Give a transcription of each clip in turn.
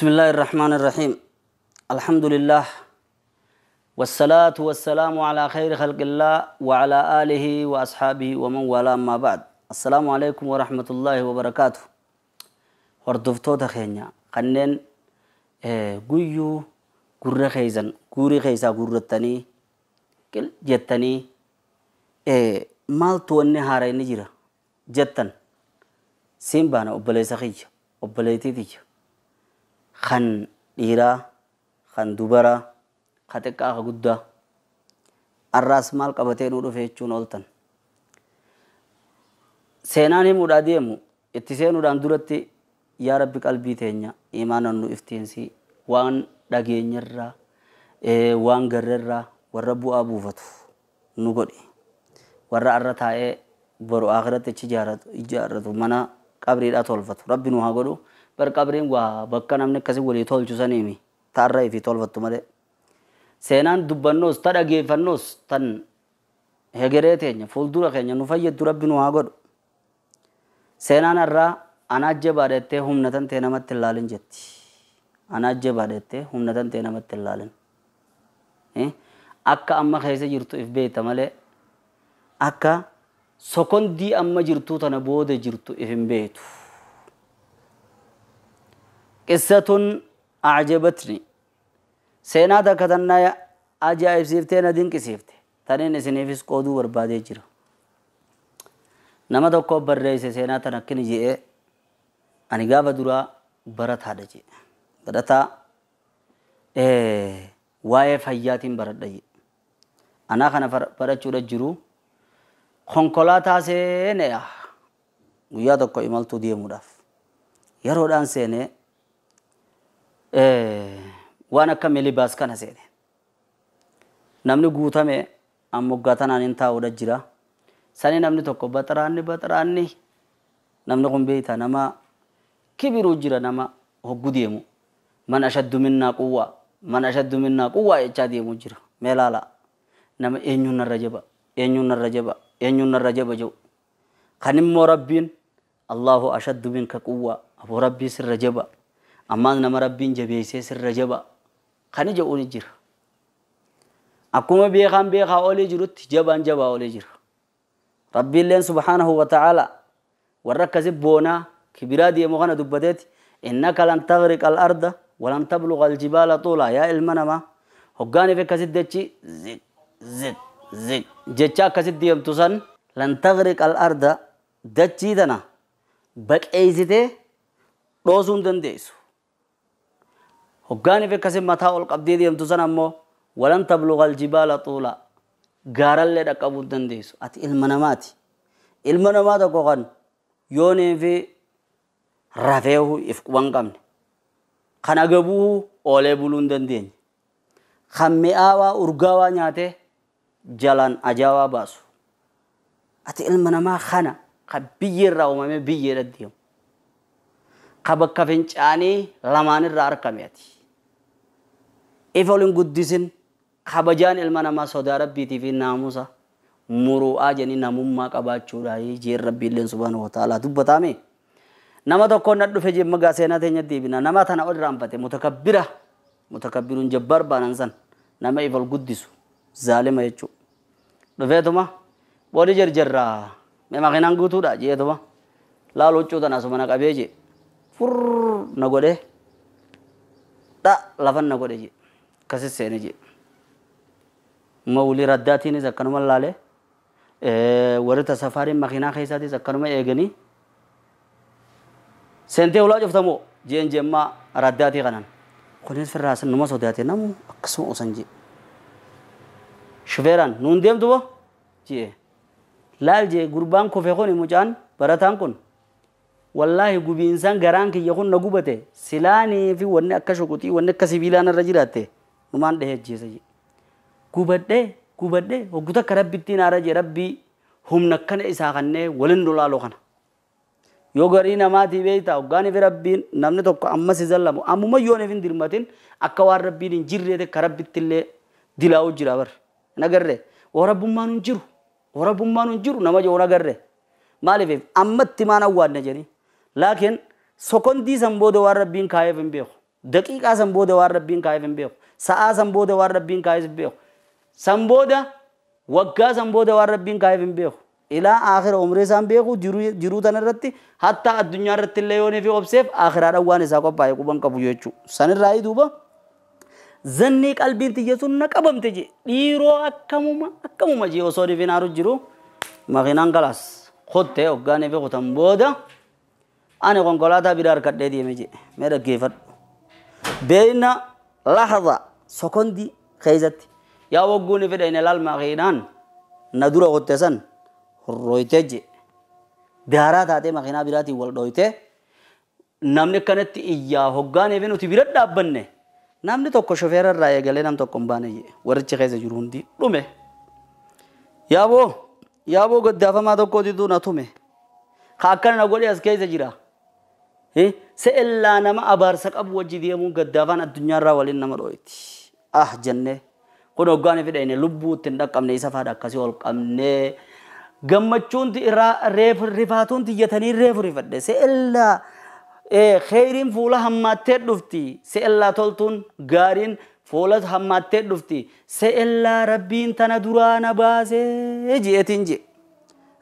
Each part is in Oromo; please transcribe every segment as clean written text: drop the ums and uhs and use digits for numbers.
بسم الله الرحمن الرحيم. الحمد لله والصلاة والسلام على خير خلق الله وعلى آله وأصحابه ومن والاه، ما بعد. السلام عليكم ورحمة الله وبركاته. Hordoftoota keenya kanneen guyyuu gurra keessan guurii keessaa guurrattanii qil jettanii maaltu wanni haara inni jira jettan, siin baana obboleessa kiyya, obboleettii tiyya, kan dhiiraa, kan dubaraa, ka xiqqaa, ka guddaa, arraas maal qabatee nuu dhufe jechuun ooltan. Seenaan himuudhaa deemu itti seenuudhaan duratti, yaa Rabbi, qalbii teenya iimaanan nu iftiinsii, waan dhageenyarraa waan garreerraa warra bu'aa buufatu nu godhi. Warra arra taa'ee boru akhiratti achi ijaarratu, mana qabriidhaa tolfatu Rabbi nu haa godhu. Bar qabriin waa bakka namni akkasii walii tolchu saniimi ta'arra ifii tolfattu malee. Seenaan dubbannoos ta dhageeffannoos tan hegeree teenya fuuldura keenya nu fayyaddu Rabbi nu haa godhu. Seenaan irraa anaa jabaadha jettee humna tan ta'e namatti hin laalin jetti. Anaa jabaadha jettee humna tan ta'e namatti hin laalin. Akka amma keessa jirtu if beekta malee akka sokondii amma jirtuu tana booda jirtu if hin beektu. Qissatun ajabatni, seenaa takka tan na ajaa'ibsiiftee na dinqisiifte taniin isiniifis qooduu barbaadee jira. Nama tokko barreesse seenaa tan akkini je'ee: ani gaafa duraa barataadha jedhe. Barataa waa'ee fayyaatiin baradha jedhe. Anaa kana barachuudha jiru konkolaataa seenee guyyaa tokko imaltuu deemuudhaaf. Yeroodhaan seenee waan akka milibaas kana seene. Namni guutame amma tanaan hin taa'uudha jira. Sani namni tokko baxaraanni baxaraanni, namni kun beeyta, nama kibiruu jira, nama hoggu deemu man ashaddu minnaa quwwaa, man ashaddu minnaa quwwaa jechaa deemu jira. Mee laala, nama eenyuun narra jaba, eenyuun narra jaba, eenyuun narra jaba jedhu. Kan immoo Rabbiin Allahu ashaddu minka quwwaa, aboo Rabbii sirra jaba, ammaas nama Rabbiin jabeessee sirra jaba kan jedhu ni jira. Akkuma beekaan beekaa olii jirutti jabaan jabaa olii jira. Rabbiilleen subhaanahu wa ta'ala warra akkasi boonaa kibiraa deemu kana dubbateeti: innaka lan taghriqa al-arda walan tablugha al-jibaala tuula. Yaa ilma namaa, hoggaaniif akkasit dachi zig zig zig jecha akkasit deemtu san, lan taghriqa al-arda, dachii tana baqeessitee dhoosuu hin dandeessu. Hoggaaniif akkasit mataa ol qabdee deemtu san ammoo walan tablugha al-jibaala tuula, gaarallee dhaqqabuu hin dandeessu. Ati ilma namaati. Ilma namaa tokko kan yoonii fi rafeehu if quban qabne, kan agabuu oolee buluu hin dandeenye, kan mi'aawaa urgaawaa nyaatee jalaan ajaawaa baasu. Ati ilma namaa kana kan biyyeerraa uumamee biyyeedha deemu. Ka bakka fincaanii lamaanirraa argame ati. Ifa ol hin guddisin. Kabajaan ilma namaa sodaa Rabbiitii fi naamusa muru'aa jedhanii namummaa qabaachuudha jeen Rabbiilleen subhaanahu wa ta'ala dubbataame. Nama tokkoon na dhufe jee magaa seenaa teenya deebina, nama tana ol irraanfate, mutakabbira, mutakabbiruun jabbaar baanan san, nama if ol guddisu, zaalima jechuudha. Dhufeetuma boodi jarjarraa mee makiinaan guutuudha jeetuma laal huccuu tana asuma na qabee jee furr na godhee dha lafan na godhe jee, akkasis seene jee. Mawlii raddaatiinis akkanuma laalee, warri tasafaariin makiinaa keessaatis akkanuma eeganii, seentee ulaa cuftamoo jeen jemmaa raddaatii kanan. Kunis firraa numa sodaate, namu akkasuma osan jee. Shufeeraan nuun deemtu boo jee. Laal jee, gurbaan kufe kun, mucaan barataan kun, wallaahi gubiinsaan garaan kiyya kun na gubate, silaanii fi wanni akka shuquxii, wanni akka sibiilaan irra jiraatte numaan dhahee ajjeesa jee. Gubadhee gubadhee hoggu takka Rabbittiin aara jee, Rabbii humna akkana isaa kannee walin lolaaloo kana. Yoo garii namaatii beektaa, hoggaanii fi Rabbiin namni tokko amma si zallamu ammuma yoon hin dirmatin akka waan Rabbiin hin jirree akka Rabbitti illee dilaa'u jira bar. Hin agarree oo Rabbummaan hin jiru, oo Rabbummaan hin jiru nama jiru agarree, maaliif ammatti maan awwaanne jedhanii, laakiin sokondii san booda waan Rabbiin kaayeef hin beeku. Daqiiqaa san booda waan Rabbiin kaa'eef hin beeku. Sa'aa san booda waan Rabbiin kaa'eef hin beeku. San booda waggaa san booda waan Rabbiin kaa'eef hin beeku. Ilaa aakhira umrii isaan beeku jiruu tana irratti hatta addunyaa irratti illee yoonii fi obseef aakhiraadhaan waan isaa qophaa'e quban qabu jechuudha. Sanirraa duuba zannii qalbiin tiyya sun na qabamte jee dhiiroo akkamuma akkamuma jee osoo dhifin aaru jiru makiinaan kalaas kottee hoggaan fi kutan booda ani konkolaataa biraa harkadhee deeme jee mee dhaggeeffadhu. Beeyna lahza sekondii keessatti yaa wagguun fedha inni laal makiinaan na dura kotte san horrooytee jee daaraa taatee makiinaa biraatiin wal dhooytee namni akkanatti iyyaa hoggaan fi nuti bira dhaabbanne namni tokko shofeera irraa eegalee nam tokko hin baane jee warrichi keessa jiru hundi dhume. Yaaboo yaaboo gaddaafamaa tokkootitu na tume ka akkana na godhe as keessa jira. Se'ellaa nama abaarsa qabu wajji deemuun gaddaafaan addunyaarraa waliin nama dhooyti. Ah jennee kun hoggaan fedha inni lubbuu ittiin dhaqqabne isa faadha akkasii ol qabnee gammachuun irraa reefu rifaatuun tiyyatanii reefu rifadhe se'ellaa kheyriin fuula hammaattee dhufti se'ellaa toltuun gaariin fuula hammaattee dhufti se'ellaa Rabbiin tana duraa na baasee je'etiin je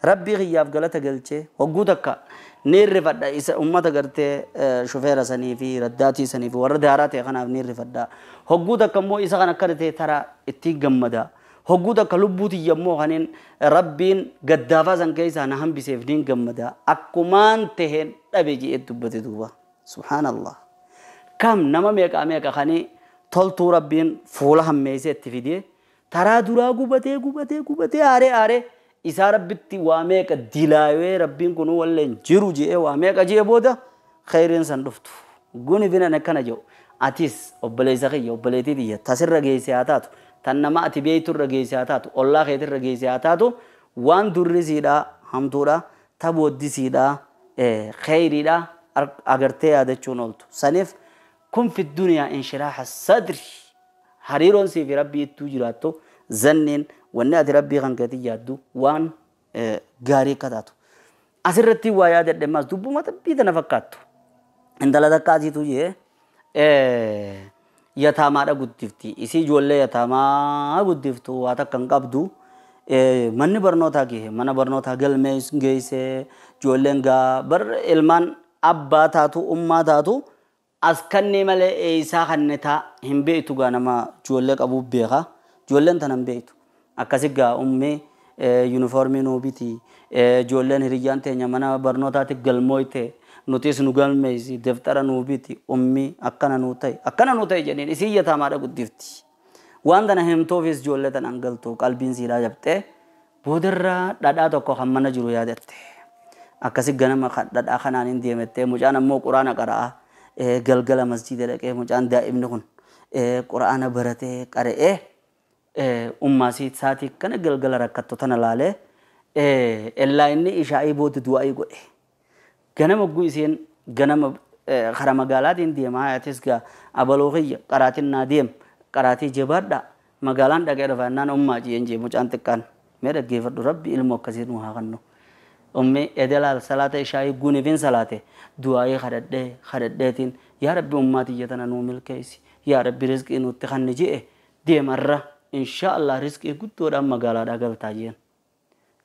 Rabbii kiyyaaf galata galchee hogguu takka ni rifadha isa ummata gartee shofeera sanii fi raddaatii sanii fi warra daaraa ta'e kanaaf ni rifadha hogguu takka immoo isa kan akkana ta'e taraa ittiin gammada hogguu takka lubbuu tiyya immoo kaniin Rabbiin gaddaafaa san keessaa na hambiseef niin gammada akkumaan taheen dhabe je'ee dubbate duuba subhaanallah kam nama meeqa meeqa kanii toltuu Rabbiin fuula hammeessee itti fidee taraa duraa gubatee gubatee gubatee aaree aaree isaa Rabbitti waa meeqa dilaayee Rabbiin kun walleen jiru je'ee waa meeqa je'ee booda khayriin san dhuftu guni finan akkana jedhu atis obboleessa kiyya obboleettii tiyya tasirra geesse haa taatu tan nama ati beeyturra geesse haa taatu ollaa keetirra geesse haa taatu waan durri siidhaa hamtuudha tabooddi siidhaa khayriidha agartee yaadachuun ooltu saniif kun fi duniyaa inshiraaha sadri hariiroon sii fi Rabbii ittuu jiraattu zanniin wanni ati Rabbii kan keetii yaaddu waan gaarii akka taatu. Asirratti waa yaadadhe ammas dubbuma xabbii tana fakkaattu. Intala takka asiitu jee yataamaadha guddifti. Isii ijoollee yataamaa guddiftu waa takka hin qabdu. Manni barnootaa gahe mana barnootaa galmee geessee ijoolleen gaa bar ilmaan abbaa taatu ummaa taatu as kannee malee eessaa kannetaa hin beektu gaa nama ijoollee qabuuf beeka. Ijoolleen tana hin beektu. Akkasi gaa ummee yuunifoormii nuu biti ijoolleen hiriyyaan teenya mana barnootaatti galmooyte nutis nu galmeessi deftara nuu biti ummii akkana nuu ta'e jedheen isii yataamaadha guddifti. Waan tana himtuufis ijoollee tanaan galtu qalbiin siidhaa jabxee boodarraa dhadhaa tokko kan mana jiru yaadatte. Akkasi ganama dhadhaa kanaan hin deemettee mucaan ammoo quraana qara'a galgala masjiida dhaqee mucaan daa'imni kun quraana baratee qara'ee ummaa isaatii kana galgala rakkattu tana laalee ellaa inni ishaa'ii booda du'aa'ii godhe. Ganama hogguu isheen ganama kara magaalaatiin deemaa atis gaa abaloo kiyya qaraatiin naa deem qaraatii jabaadha magaalaan dhaqee dhufa jennaan ummaa jeen jee mucaan xiqqaan mee dhaggeeffadhu Rabbi ilmoo akkasii nu haa kennu. Ummee edelaal salaata ishaa'ii guuniifin salaate du'aa'ii kadhadhee kadhadheetiin yaa Rabbi ummaa tiyya tana nuu milkeessi yaa Rabbi rizqii nutti kanni je'e deemarra insha Allah rizqii guddoodhaan magaalaadhaa galtaa jeen.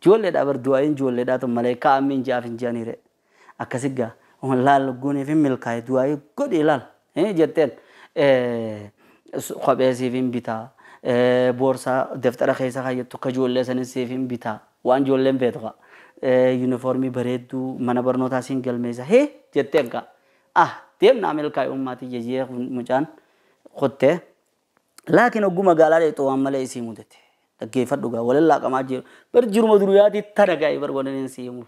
Ijoolleedhaa bar du'aa'iin ijoolleedhaa tun malee kaa'ammiin ja'aaf hin je'aniire. Akkasi gaa laal guuniifin milkaa'e du'aa'ii godhi laal jetteen kophee siif hin bitaa boorsaa deftara keessa kaayyattu akka ijoollee sanis siif hin bitaa waan ijoolleen feetu kaa yuunifoormii bareedduu mana barnootaa siin galmeessa hee jetteen kaa ah deemnaa milkaa'e ummaatii jejjee mucaan qottee laakiin hogguu magaalaa dheexoo waan malee isii mudate dhaggeeffadhu gaa walin laaqamaa jiru bar jiruma duriyaati tana gaa'e bar wanni sii himuuf.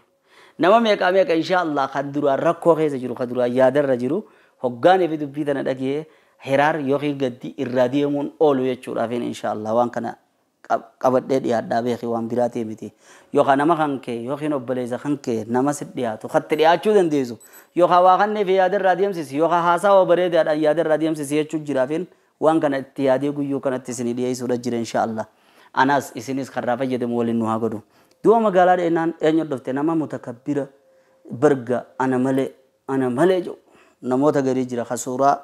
Nama meeqa meeqa insha Allah kan duraan rakkoo keessa jiru kan duraan yaadarra jiru hoggaanii fi dubbii tana dhagee hiraar yookiin gaddi irraa deemuun oolu jechuudhaaf insha Allah waan kana qabadhee dhiyaadhaa beekii waan biraa ta'e miti yookaan nama kan kee yookiin obboleessa kan kee nama si dhiyaatu katti dhiyaachuu dandeessu yookaan waa kannee fi yaadarraa deemsisi yookaan haasawa bareedaadhaan yaadarraa deemsisi jechuun jiraafin waan kana itti yaadee guyyuu kanatti isinii dhiyeessuudha jira insha Allah. Anas isinis karraa fayyadamu waliin nu haa godhu. Du'a magaalaa dheenaan eenyu dhufte nama mutakabbira barga ana malee jedhu namoota garii jira ka suuraa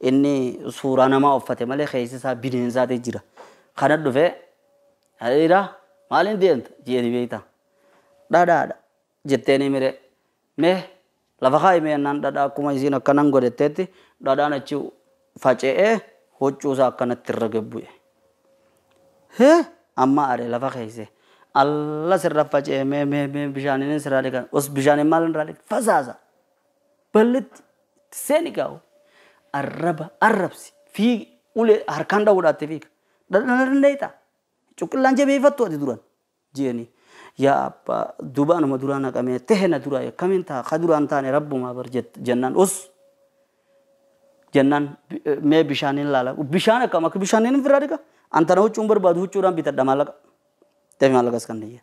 Inni suuraa namaa uffate malee keessa isaa bineensaati jira. Kana dhufee hariira maaliin deemta jeeni beektaa? Dhadhaadha jetteeni mire mee lafa kaa'i mee jennaan dhadhaa akkuma isiin akkanan godhetteetti dhadhaan achi faca'ee huccuu isaa akkanatti irra gad bu'e. Hee amma are lafa keesse alla sirra faca'ee mee mee mee bishaaniin sirraa dhiqan os bishaaniin maal irraa dhiqan fasaasa ballitti seeni gaa'u arraba arrabsi fiigi ulee harkaan dha'uudhaatti fiiga dhadhaan dandeetta cuqqillaan jabeeffattu ati duran jeeni. Yaa abbaa duuba anuma duraa naqamee tehe na duraa akkamiin ta'a ka duraan taane rabbumaa bar jennaan us jennaan mee bishaaniin laala bishaan akkam akka bishaaniin ofirraa dhiqa antana huccuun barbaadu huccuudhaan bitadha maallaqa deemi maallaqas kan niyya.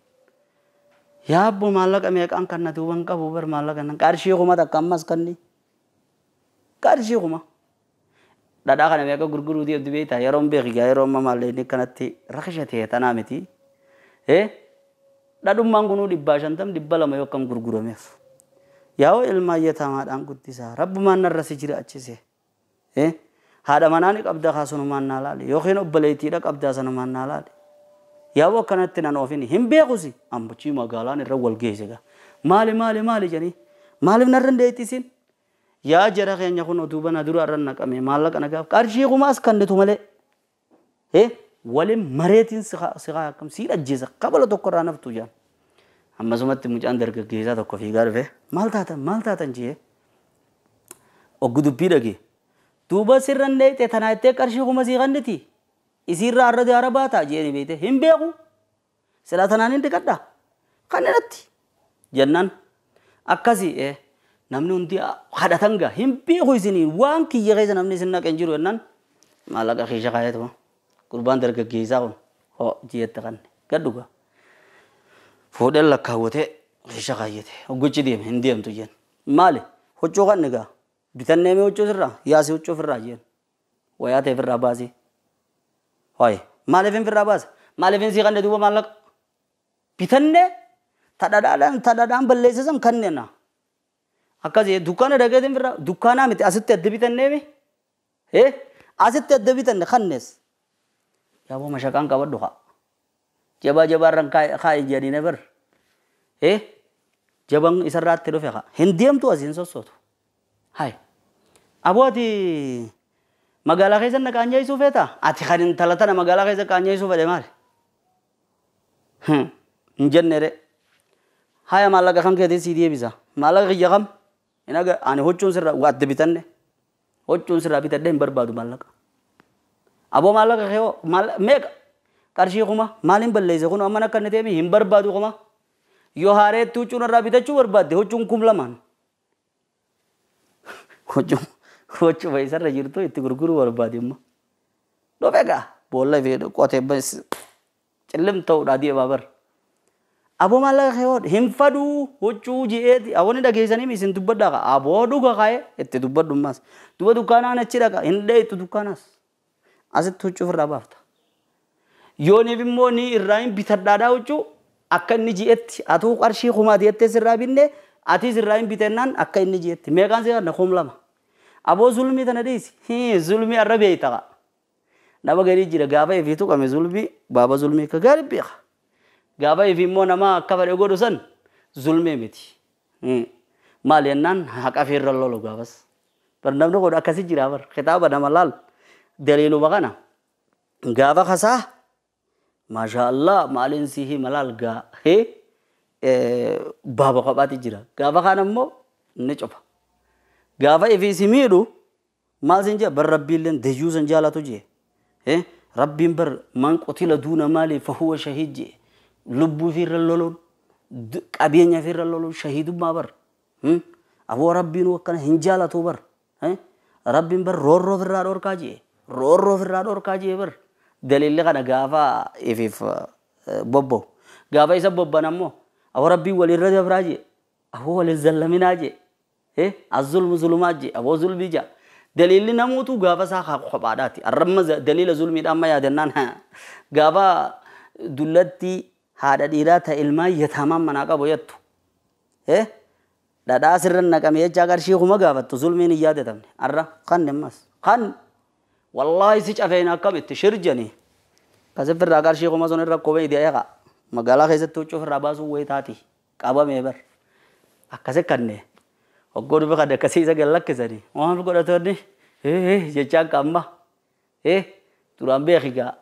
Yaa abbo maallaqa meeqaan kan na duuban qabu bar maallaqa nan qarshii 1000 takka ammas kanni qarshii 1000 dhadhaa kana meeqa gurguruu deemtu beektaa yeroon beeki gaa yeroo amma maallaqni kanatti rakisha ta'e tanaa miti. Dhadhummaan kunuu 150 200 yoo akkam gurgurameef. Yaa'oo ilmaan yataamaadhaan guddisaa rabbumaan narra si jiraachise. Haadha manaa ni qabdaa kaasunumaan naa laali yookiin obboleettiidha qabdaa sanumaan naa laali. Yaa'oo akkanatti nan oofini hin beekusi ambachii magaalaan irra wal geesse gaa. Maali maali maali jedhanii maaliif narra hin deettisiin? Yaa jara keenya kun duuba na dura irra naqame maallaqa nagaaf qarshii 1000 as kennitu malee. Waliin mareetiin si haa akkam si ajjeesa kabala tokko irraa naftu jaan. Ammasumatti mucaan dargaggeessaa tokko fiigaa dhufe maal taatan jee oggu dubbii dhagee duuba sirra hin dheeyxe tanaa jettee qarshii 1000 sii kenniti isiirraa har'a daara baataa jeeni beekte hin beeku silaa tanaan hin dhiqadha kanneenatti jennaan akkasii namni hundi kadhatan gaa hin beeku isinii waan kiyya keessa namni isin naqe hin jiru jennaan maallaqa keessa kaayatuma. Gurbaan dargaggeessaa kun hoo ji'etti kanne gad dhugaa. Fuudhee lakkaawwatee keessa kaayyate hogguchi deeme hin deemtu jeen. Maali huccuu kanne gaa bitannee mee huccuu sirraa yaasii huccuu ofirraa jeen. Wayaa ta'e ofirraa baasii. Hooyi maaliif hin ofirraa baasa maaliif hin sii kanne duuba maallaqa bitannee tadhadhaan balleessa san kanneenna. Akkasii dukkaana dhaqeetiin ofirraa dukkaanaa miti asitti adda bitannee mee asitti adda bitanne kannees. Yaaboo mashaqaan qabadhu haa. Jabaa jabaarran kaa'i jedhanii na bar. Jabaan isarraatti dhufe haa. Hin deemtu asiin sossootu. Hayi. Aboo ati magaalaa keessa na qaanyeessuu feetaa? Ati kan intala tana magaalaa keessa qaanyeessuu fedhe maali? Hin jenne re. Haya maallaqa kan keetii sii deebisa. Maallaqa kiyya kam? Hin aga ani huccuun sirraa adda bitanne. Huccuun sirraa bitadhee hin barbaadu maallaqa. Aboo maallaqa kee hoo meeqa? Qarshii 1000 maaliin balleesse kun amma akka inni ta'e hin barbaadu 1000. Yoo haareetti huccuun irraa bitachuu barbaadde huccuun 2000. Huccuma isarra jirtu itti gurguruu barbaade immoo. Dhufe gaa boolla fi qotee cillim ta'uudhaa deemaa bar. Aboo maallaqa kee hoo hin faduu huccuu ji'eeti aboonni dhageessanii isin dubbadhaa kaa aboo dhuga kaa'ee itti dubbadhu ammas. Duba dukkaanaan achi dhaqa hin dheeytu dukkaanaas. Asitti huccuu ofirraa baafta. Yooniif immoo ni irraa hin bitadhaadhaa huccuu akka inni ji'etti atuu qarshii 1000 jettee sirraa binne atis irraa hin bitennaan akka inni ji'etti meeqaan si kanna 2000. Aboo zulmii tana dhiisi zulmii arra beeyta kaa. Nama garii jira gaafa ifii tuqame zulmii baaba zulmii akka gaarii beeka. Gaafa ifii immoo nama akka fedhe godhu san zulmii miti. Maal jennaan haqa ofirra lolu gaafas. Bar namni kun akkasi jira bar kitaaba nama laal. Daliiluma kana gaafa kasaa maashaa Allah maaliin si hima laal gaa baaba kophaati jira gaafa kaan ammoo ni cufa gaafa ifii si miidhu maal sin jee bar rabbiilleen dayyuu san jaalatu jee rabbiin bar man qutila duuna maali fahuwa shahiid jee lubbuu ofirra loluun qabeenya ofirra loluun shahiidummaa bar aboo rabbiin akkana hin jaalatu bar rabbiin bar roorroo ofirraa dhorkaa jee roorroo ofirraa dhorkaa jee bar daliilli kana gaafa ifiif bobba'u gaafa isa bobban ammoo aboo rabbiin walirra dabraa jee aboo walin zallaminaa jee azzulmu zulumaa jee aboo zulmii jaa daliilli namuutu gaafa isaa kophaadhaati arramma daliila zulmiidhaan ma yaadannaan gaafa dullatti haadha dhiiraa ta ilmaan yataamaan manaa qabu jettu dhadhaa sirra naqame jechaa qarshii 1000 gaafattu zulmiin hin yaadatamne arra kan ammas Kan wallaahi si cafeen akkamitti shirjanii. Kasif irraa qarshii kuma sun irra kophee ide eeqa. Magaalaa keessatti huccuu ofirraa baasuun wayii taati. Qabamee bar. Akkasi kanne. Hoggoo dhufe kan akkasii isa gad lakkisanii. Waan godhatoonni jechaan qaama. Duraan beeki gaa.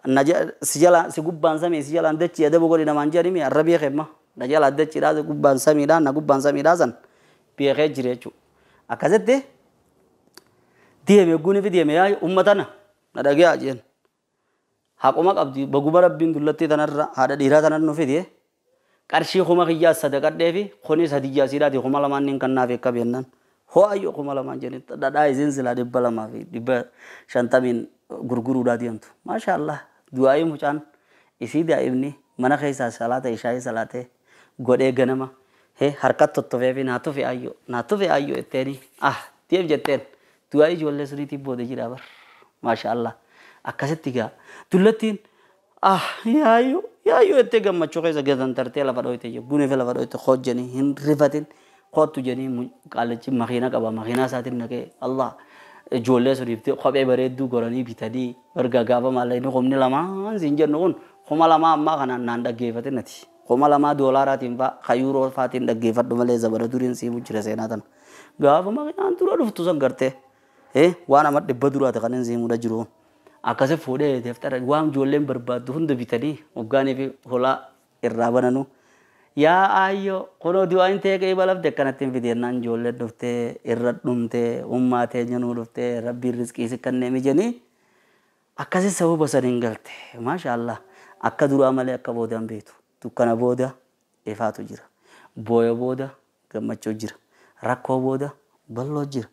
Si jalaan si gubbaan samii si jalaan dachii adabu godhi namaan jedhani arra beeke amma. Na jalaan dachiidhaa si gubbaan samiidhaa na gubbaan samiidhaa san beekee jira jechuudha. Akkasitti deeme guuni fi deeme yaa uummatana na dhagayaa jeen. Haquma qabdi baguma rabbiin dullattii tanarra haadha dhiiraa tanarra nu fide qarshii kuma kiyyaa sadaqadhee fi kunis hadiyyaa siidhaati 2000 niin kannaaf akka beennaan hoo ayyoo 2000 jedhanii dhadhaa isiin silaa 250 gurguruudhaa deemtu. Maasha Allah du'aa'ii mucaan isii daa'imni mana keessaa salaata ishaayii salaatee godhee ganama harka tottofee fi naa tufe ayyoo naa tufe ayyoo jetteeni ah deem jetteen du'aa'ii ijoollee suniitiin booda jira bar. Maasha Allah. Akkasitti gaa dullattiin ah yaayyoo yaayyoo jettee gammachuu keessa gatantartee lafa dhooyte gunefe lafa dhooyte hojjanii hin rifatin kottu jedhanii qaalichi makiina qaba makiinaa isaatiin naqee Allah ijoollee suniif kophee bareedduu goranii bitanii erga gaafa maallaqni 2000 siin jennu kun 2000 ammaa kanaan naan dhaggeeffatin ati 2000 doolaaraatiin fa'a ka yuuroo fa'aatiin dhaggeeffadhu malee zabana duriin siif jira seenaa tana gaafa makiinaan dura dhuftu san gartee waan amma 100 duraati kan hin siimudha jiru. Akkasi fuudhee deeftara waan ijoolleen barbaaddu hunda bitanii hoggaanii fi holaa irraa bananu. Yaa ayyoo kunoo du'aan ta'e qe'ee balafte akkanatti hin fidennaan ijoolleen dhuftee irra dhumtee ummaa teenya nuu dhuftee rabbiin rizqii si kannee mijanii akkasi sababa saniin galte. Maasha Allah akka duraa malee akka boodaan beektu dukkana booda ifaatu jira. Booya booda gammachuu jira. Rakkoo booda balloo jira.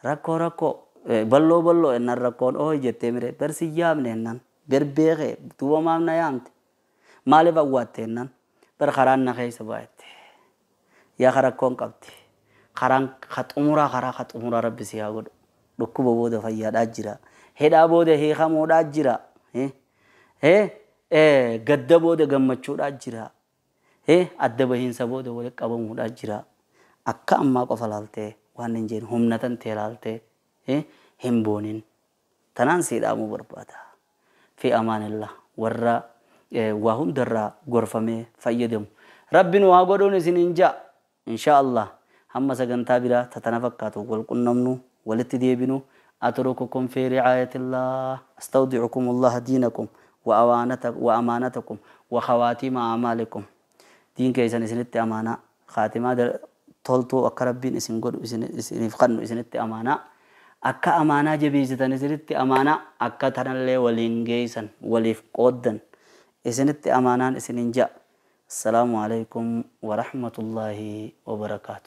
Rakkoo rakkoo. Balloo balloo ennaan rakkoon ooyi jettee mire bar si yaamne ennaan bar beekee duuba maaf na yaamte maaliif awwaatte ennaan bar karaan na keessa baay'atte yaa rakkoon qabdi karaan ka xumuraa karaa ka xumuraa rabbi si haa godhu dhukkuba booda fayyaadhaa jira hidhaa booda hiikamuudhaa jira gadda booda gammachuudhaa jira adda bahiinsa booda walitti qabamuudhaa jira akka ammaa qofa laaltee waan hin jeen humna tan ta'e laaltee hin boonin tanaan siidhaamuu barbaada. Fi amaanillah warra waa hundarraa gorfamee fayyadamu. Rabbiin waa godhuun isiniin ja'a. Insha Allah hamma sagantaa biraa tatana fakkaatu wal qunnamnu walitti deebinu atrukukum fi ri'aayatillah astawdi'ukum Allah diinakum wa amaanatakum wa khawaatima a'maalikum. Diin keessan isinitti amaanaa khaatimaa toltuu akka rabbiin isin godhu isiniif kennu isinitti amaanaa. Akka amaanaa jabeessitan isinitti amaanaa akka tanallee waliin geessan waliif qooddan isinitti amaanaan isiniin ja'a. Assalaamu alaikum wa rahmatullahi wa barakaatu.